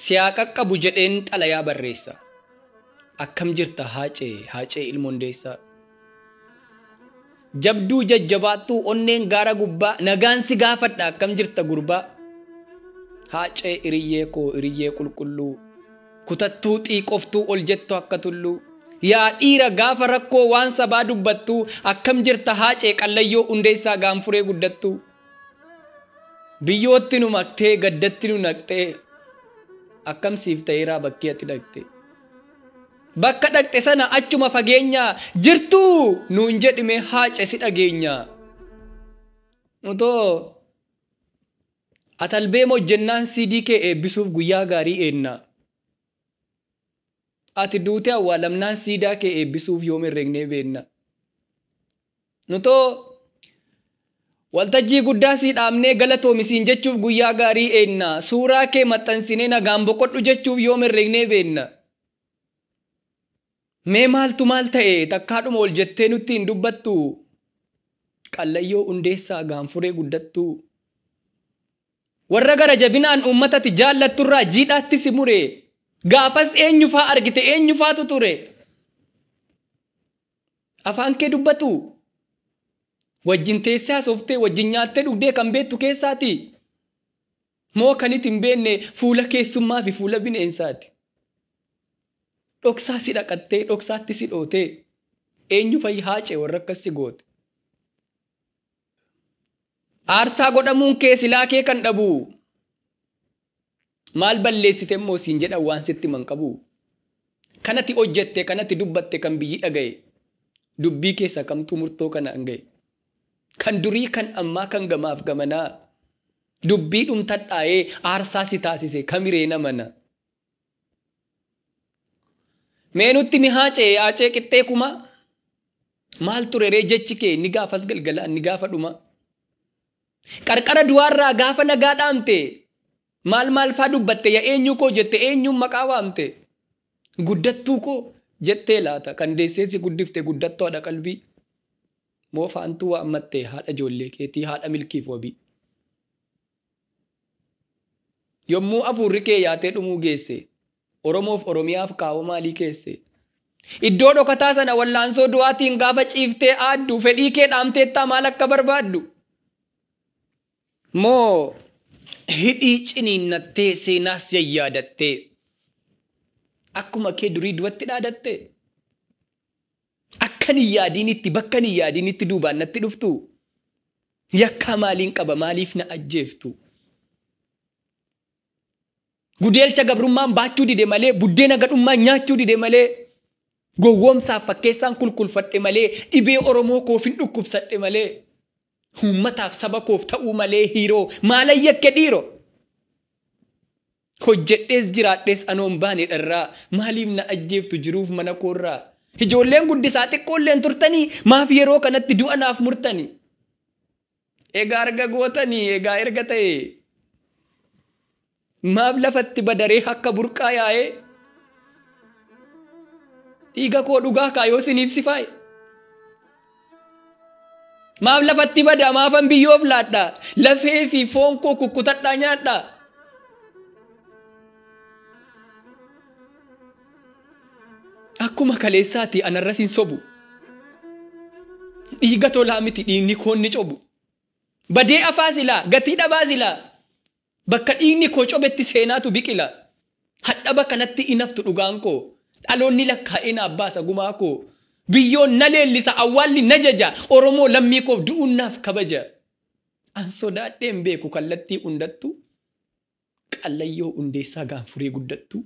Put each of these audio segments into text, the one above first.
Siyaa qaqqabu jedheen xalayaa barreessa. Akkam jirta Haacee, Haacee ilma Hundeessaa. Jabduu jajjabaattuu onneen gaara gubbaa nagaan si gaafadha akkam jirta gurbaa. Haacee hiriyyee koo hiriyyee qulqulluu kutattuu xiiqoftuu ol jettu akka tulluu. Yaa dhiira gaafa rakkoo waan sabaa dubbattuu akkam jirta Haacee Qallayyoo Hundeessaa gaanfuree guddattuu. Biyyootti nu maktee gaddatti nu naqxee akkam siif ta'eeraa bakkee ati dhaqxe. Bakka dhaqxe sana achuma fageenyaa jirtuu nuun jedhime Haacee si dhageenya. Utoo atalbee hojjennaan CD kee eebbisuuf guyyaa gaarii eenna. Ati duutee awwaalamnaan siidaa kee eebbisuuf yoom herreegnee beenna. Nutoo waltajjii guddaa sii dhaabnee galatoomi jechuuf guyyaa gaarii eenna. Suuraa kee maxxansinee nagaan boqodhu jechuuf yoom herreegnee beenna. Mee maaltu maal ta'e takkaadhuma ol jettee nutti hin dubbattu. Qallayyoo Hundeessaa gaanfuree guddattu. Warra gara jabinaan uummatatti jaallatturraa jiidhaatti si mure. Gaafas eenyufaa argite eenyufaatu ture. Afaan kee dubbatu. Wajjin teessee haasoftee wajjin nyaattee dhugdee kan beektu keessaati. Moo kan itti hin beekne fuula keessummaa fi fuula bineensaati. Dhoksaa si dhaqattee dhoksaatti si dhootee eenyu fa'i Haacee warra akkas si goote. Aarsaa godhamuun kee silaa kee kan dhabu. Maal balleessite immoo siin jedhan waan sitti man qabu. Kanatti hojjette kanatti dubbatte kan biyyi dhaga'e. Dubbii keessa kamtuu murtoo kana an ga'e. Kan durii kan ammaa kan gamaaf gamanaa. Dubbii dhumtadhaa'ee aarsaa si taasise kamiree namana. Mee nutti mi Haacee Haacee qixxee kuma. Maal ture ree jechi kee ni gaafas galgalaa ni gaafa dhuma. Qarqara du'aarraa gaafa nagaa dhaamte. Maal maal faa dubbatte yaa eenyu koo jette eenyuun maqaa waamte. Guddattuu koo jettee laata kan deessee si guddifte guddattuu haadha qalbii. Moo faantuu waammatte haadha ijoollee keetii haadha milkiif wabii. Yommuu afuurri kee yaatee dhumuu geesse Oromoof Oromiyaaf kaawwa maalii keesse. Iddoo dhokataa sana wallaansoo du'aatiin gaafa ciiftee aaddu fedhii kee dhaamteettaa maal akka barbaaddu. Moo hidhii ciniinnattee seenaas yayyaadattee akkuma kee durii du'atti dhaadattee akkan hin yaadiinitti bakka hin yaadiinitti duubaan natti dhuftu yakkaa maaliin qaba maaliif na ajjeeftu. Gudeelcha gabrummaan baachuu dide malee buddeena gadhummaan nyaachuu dide malee gowwoomsaaf fakkeessaan kulkulfadhe malee dhibee Oromoo koof hin dhukkubsadhe malee uummataaf saba koof ta'uu malee hiiroo maalan yakke dhiiroo. Hojjedhees jiraadhees anoon baane dharraa maaliif na ajjeeftu jiruuf mana koorraa. Ijoolleen guddisaa xiqqoolleen turtanii maaf yeroo kanatti du'a naaf murtanii. Egaa erga gootanii egaa erga ta'e. Maaf lafatti badaree akka burqaa yaa'ee. Dhiiga koo dhugaa kaayoo siniif si faaye. Maaf lafatti bada maafan biyyoof laadha lafee fi foon koo kukkutadhaa nyaadha. Akkuma kaleessaati anarras hin sobu. Dhiiga tolaa miti dhiigni koon ni cobu. Badee afaa silaa gatii dhabaa silaa bakka dhiigni koo cobetti seenaatu biqila. Hadhaba kanatti inaftu dhugaan koo dhaloonni lakkaa'ee naaf baasa gumaa koo. Biyyoon na leellisa awwaalli na jaja Oromoo lammii koof du'uun naaf kabaja. An sodaadhee hin beeku kallattii hundattu Qallayyoo Hundeessaa gaanfuree guddattu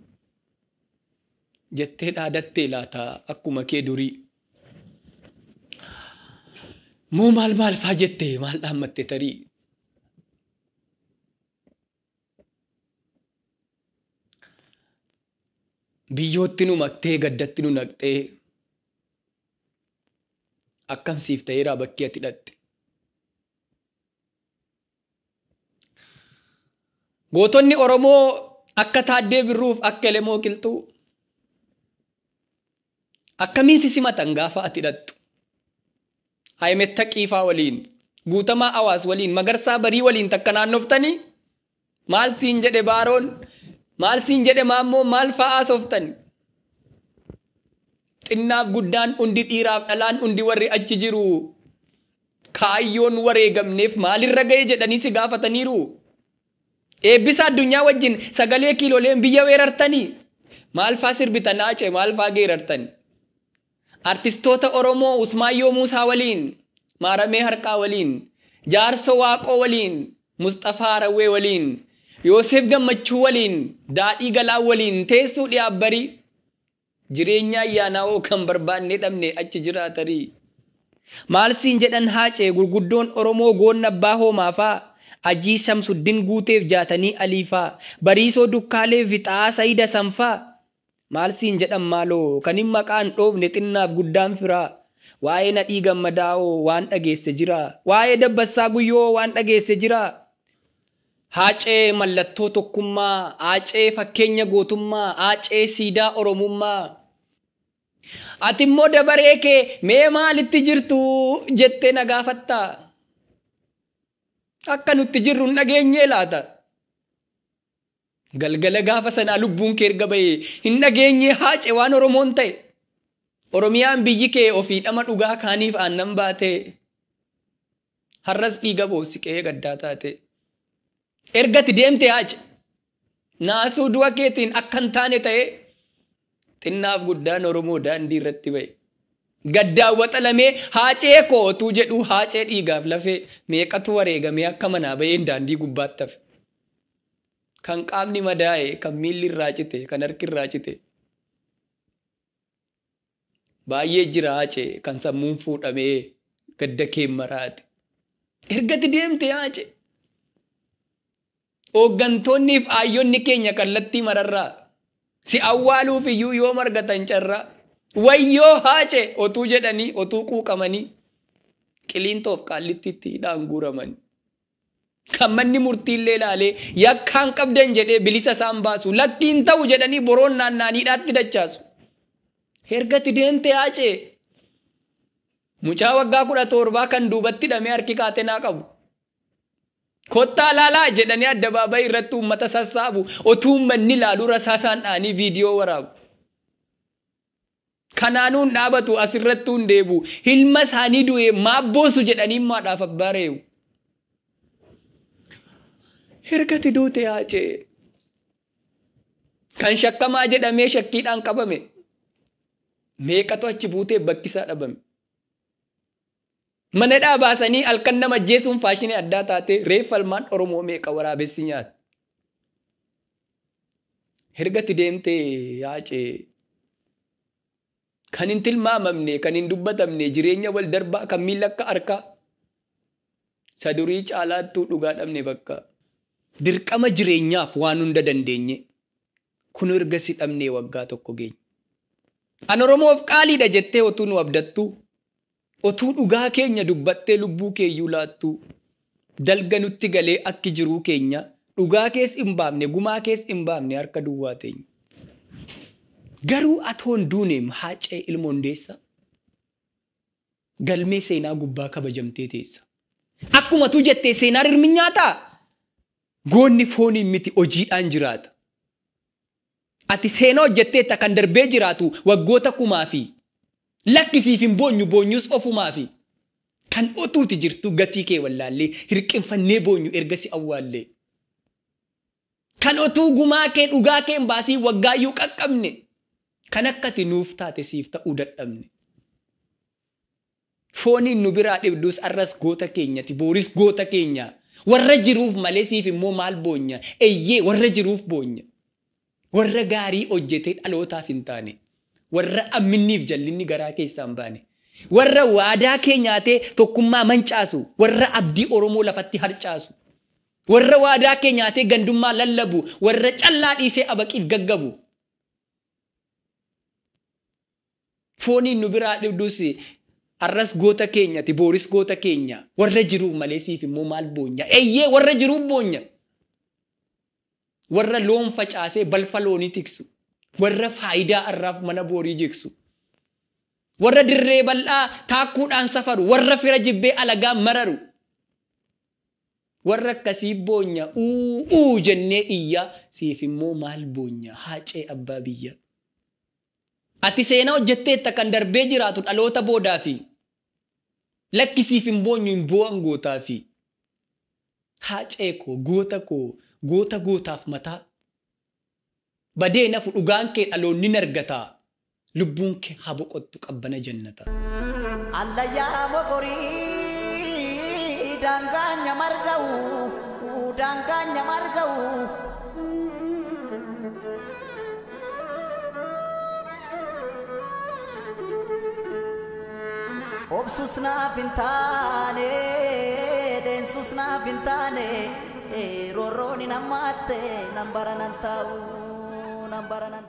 jettee dhaadattee laata akkuma kee durii. Moo maal maal faa jettee maal dhaammatte tarii. Biyyootti nu maktee gaddatti nu naqxee akkam siif ta'eeraa bakkee ati dhaqxe. Gootonni Oromoo akka Taaddee Birruuf akka Elemoo Qilxuu akkamiin si simatan gaafa ati dhaqxu. Haayimetta Qiifaa waliin, Guutamaa Awaas waliin, Magarsaa Barii waliin takka naannoftanii maal siin jedhe Baaroon, Maal siin jedhe maammoo maal fa'aa sooftan? Xinnaaf guddaan hundi dhiiraaf dhalaan hundi warri achi jiru. Kaayyoon wareegamneef maalirra ga'e jedhanii si gaafataniiru. Eebbisa addunyaa wajjin sagalee kiiloleen biyya weerartanii. Maal faa sirbitan Haacee maal faa geerartani? Artistoota Oromoo Usmaayyoo Muusaa waliin, Maaramee Harqaa waliin, Jaarsoo Waaqoo waliin, Musxafaa Harawwee waliin, Yoosef Gammachuu waliin, Daadhii Galaa waliin teessuu dhiyaabbarii. Jireenya ayyaanaa hoo kan barbaannee dhabne achi jiraatarii. Maal siin jedhan Haacee gurguddoon Oromoo goonna abbaa hoomaafaa, Ajii Shamsuddin Guuteef Jaatanii Aliifaa, Bariisoo Dukkaalee Fixaa Sayida Sanfaa. Maal siin jedhan maaloo kan hin maqaan dhoofne xinnaaf guddaan firaa. Waa'ee Nadhii Gammadaa hoo waan dhageesse jira. Waa'ee Dabbassaa Guyyoo waan dhageesse jira. Haacee mallattoo tokkummaa, Haacee fakkeenya gootummaa, Haacee siidaa Oromummaa. Ati immoo dabaree kee mee maalitti jirtu jettee na gaafatta. Akka nutti jirru hin dhageenyee laata? Galgala gaafa sanaa lubbuun kee erga ba'ee hin dhageenyee Haacee waan Oromoon ta'e. Oromiyaan biyyi kee ofii dhama dhugaa kaaniif aannan baatee. Har'as dhiiga boossi qe'ee gaddaa taate. Ergati deemte Haacee. Naasuu du'a keetiin akka hin taane ta'ee xinnaaf guddaan Oromoo daandii irratti ba'e. Gaddaan waxalamee Haacee kootuu jedhu Haacee dhiigaaf lafee meeqatu wareegamee akka manaa ba'een daandii gubbaatti hafe. Kan qaamni madaa'e, kan miilli irraa cite, kan harki irraa cite. Baay'ee jira Haacee kan sammuun fuudhamee gadda kee maraate. Ergati deemte Haacee. Hooggantoonniif aayyonni keenya kallattii mararraa si awwaaluuf iyyuu yoo margatan carraa wayyoo Haacee otuu jedhanii otuu quuqamanii qiliintoof qaallittiitti hidhaan guuraman. Kan manni murtiillee ilaalee yakkaan qabdan jedhee bilisa isaan baasu lakkiin ta'u jedhanii boroon naannaaniidhaatti dachaasu. Ergati deemte Haacee. Mucaa waggaa 17 kan duubatti hidhamee harki kaatenaa qabu. Kottaa laalaa jedhanii addabaabayii irratti uummata sassaabu otuu uummanni ilaalu rasaasaan dha'anii viidiyoo waraabu. Kanaanuu hin dhaabatu asirrattuu hin deebu. Ilma isaanii du'ee maabboosu jedhanii maadhaaf abbaa reebu. Ergati duute Haacee. Kan shakkamaa jedhamee shakkiidhaan qabame. Meeqatu achi buutee bakkisaa dhabame. Manadhaa baasanii halkan nama ajjeesuun faashinii addaa taate reeffa ilmaan Oromoo meeqa waraabessi nyaata. Ergati deemtee Haacee. Kan hin tilmaamamne, kan hin dubbatamne, jireenya wal darbaa kan miila akka harkaa. Sadurii caalaattuu dhugaa dhabne bakka. Dirqama jireenyaaf waan hunda dandeenye. Kun erga si dhabnee waggaa tokko geenye. An Oromoof qaaliidha jettee otuu nu abdattu. Otuu dhugaa keenya dubbattee lubbuu keeyyuu laattu. Dalga nutti galee akki jiruu keenya. Dhugaa kees hin baafne, gumaa kees hin baafne harka duwwaa teenya. Garuu atoon duuneem Haacee ilma Hundeessa. Galmee seenaa gubbaa kabajamtee teessa. Akkuma tu jettee seenaa rirmi nyaataa? Goonni fooniin miti hojiidhaan jiraata. Ati seenaa hojjetteetta kan darbee jiraatu waggoota kumaa fi lakkisiif hin boonyu boonyus ofumaa fi kan otuuti jirtu gatii kee wallaallee hirqinfannee boonyu erga si awwaallee. Kan otuu gumaa kee dhugaa kee hin baasii waggaayyuu qaqqabne kan akkati nuuf taate siif ta'uu dadhabne. Fooniin nu biraa dhibdus arras goota keenyati booris goota keenya. Warra jiruuf malee siif immoo maal boonya? Eeyyee warra jiruuf boonya. Warra gaarii hojjetee dhalootaaf hin taane. Warra amminniif jallinni garaa keessaa hin baane. Warra waadaa kee nyaatee tokkummaa mancaasu. Warra abdii Oromoo lafatti harcaasu. Warra waadaa kee nyaatee gandummaa lallabu. Warra callaa dhiisee abaqiif gaggabu. Fooniin nu biraa dhibdus arras goota keenyati booris goota keenya. Warra jiruuf malee siif immoo maal boonya? Eeyyee warra jiruuf boonya. Warra loon facaasee balfa loonii tiksu. Warra faayidaa arraaf mana boorii jigsu. Warra dirree bal'aa taakkuudhaan safaru. Warra fira jibbee alagaa mararu. Warra akkasii boonya uu jennee iyyaa, siif immoo maal boonya, Haacee abbaa biyya. Ati seenaa hojjetteetta kan darbee jiraatu dhaloota boodaafi. Lakki, siif hin boonyu, hin boo'an gootaafi. Haacee koo, goota koo, goota gootaaf mataa. Badee nafu dhugaan kee dhaloonni nargataa. Lubbuun kee haa boqottu qabbana jannata. Allayyaa mokorii daangaan marga'u, daangaan marga'u. Obsus naaf hin taane, deensus naaf hin taane, roorrooni nammaatte, nan bara nan taa'u, nan bara nan.